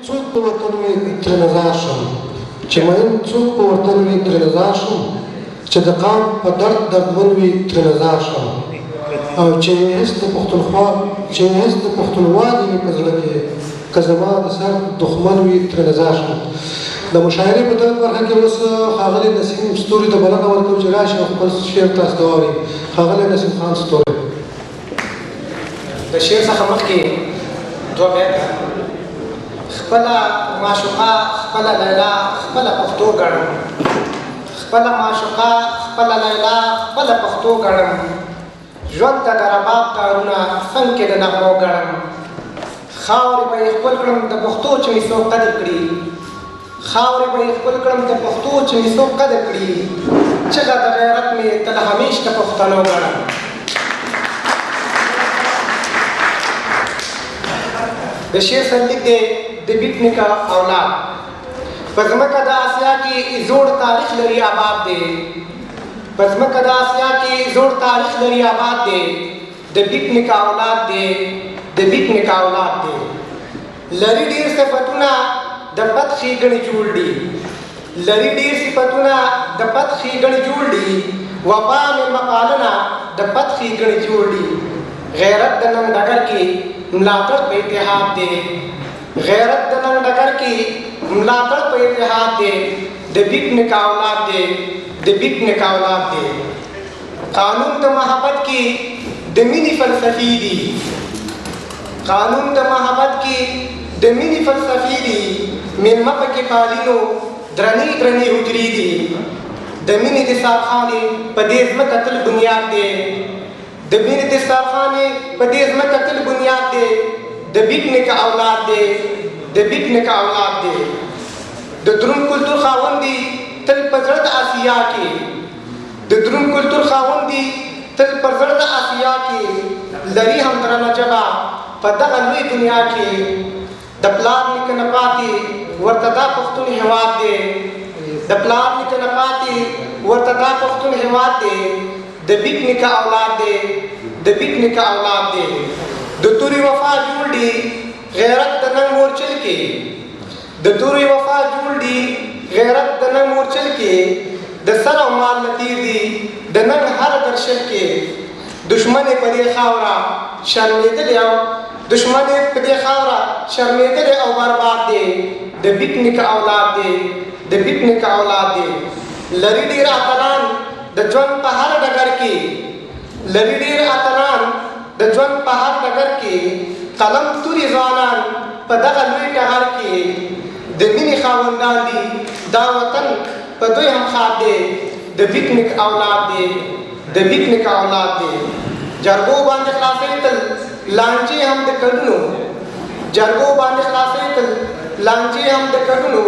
څوک په وطن وي ترېنه ځار شم، چې مین څوک په وطن وي ترېنه ځار شم، چې د قام په درد دردمن وي ترېنه ځار شم، او چې هېڅ د پښتونخوا چې هېڅ د پښتونوالي وي په زړه کې، که زما د سر دښمن وي ترېنه ځار شم. د مشاعرې په دغه برخه کې اوس ښاغلی نسیم ستوري ته بلنه ورکوم چې راشي او خپل شعر تاسو ته واوري. ښاغلی نسیم خان ستوری. د شعر څخه مخکې دوه بیته. خپله معشوقه خپله لیلا خپله پښتو ګڼم، خپله معشوقه خپله لیلا خپله پښتو ګڼم، ژوند ته د رباب تارونه څنګ کې د نغمو ګڼم، خاورې به یې خپل کړم د پښتو چې مې څوک قدر کړي، خاورې به یې خپل کړم د پښتو چې مې څوک قدر کړي، چغه د غیرت مې تل همیش د پښتنو ګڼم. د شعر سرلیک دی د بیټ نیکه اولاد. په ځمکه د اسیا کې زوړ تاریخ لري آباد دی، په ځمکه د اسیا کې زوړ تاریخ لري آباد دی، د بیټ نیکه اولاد دی، د بیټ نیکه اولاد دی. لري ډېر صفتونه د پت ښېګڼې جوړ دي، لري ډېر صفتونه د پت ښېګڼې جوړ دي، وفا مېلمه پالنه د پت ښېګڼې جوړ دي، غیرت د ننګ ډګر کې ملاتړ په اتحاد دی، غیرت د ننګ ډګر کې ملاتړ په اتحاد دی، د بیټ نیکه اولاد دی، د بیټ نیکه اولاد دی. قانون د محبت کې د مینې فلسفې دي، قانون د محبت کې د مینې فلسفې دي، مېلمه پکې پالینو درنې درنې حجرې دي، د مینې دسترخوانې په دې ځمکه تل بنیاد دی، د مینې دسترخوانې په دې ځمکه تل بنیاد دی، د بیټ نیکه اولاد دی، د بیټ نیکه اولاد دی. د دروند کلتور خاوند دي تل په زړه د اسیا کې، د دروند کلتور خاوند دي تل په زړه د اسیا کې، لري هم درنه ژبه په دغه لوی دنیا کې، د پلار نیکه نه پاتې ورته دا پښتون هېواد دی، د پلار نیکه نه پاتې ورته دا پښتون هېواد دی، د بیټ نیکه اولاد دی، د بیټ نیکه اولاد دی. د تورې وفا جوړ دي غیرت د ننګ مورچل کې، د تورې وفا جوړ دي غیرت د ننګ مورچل کې، د سر او مال نه تېر دي د ننګ هر درشل کې، دښمن یې په دې خاوره شرمېدلی او دښمن یې په دې خاوره شرمېدلی او برباد دی، د بیټ نیکه اولاد دی، د بیټ نیکه اولاد دی. لري ډېر اتلان د ژوند په هر ډګر کې، لري ډېر اتلان د ژوند په هر ډګر کې، قلم توري ځوانان په دغه لوی ټغر کې، د مینې خاوندان دي دا وطن په دوی هم ښاد دی، د بیټ نیکه اولاد دی، د بیټ نیکه اولاد دی. جرګو باندې خلاصوي تل لانجې هم د کلونو، جرګو باندې خلاصوي تل لانجې هم د کلونو،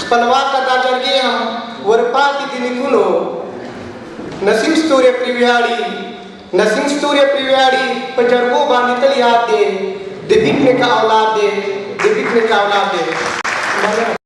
خپلواکه دا جرګې هم ورپاتې دي نیکونو. نسیم ستوری پرې ویاړي، نسیم ستوری پرې ویاړي په جرګو باندې تل یاد دی، د بیټ نیکه اولاد دی، د بیټ نیکه اولاد دی.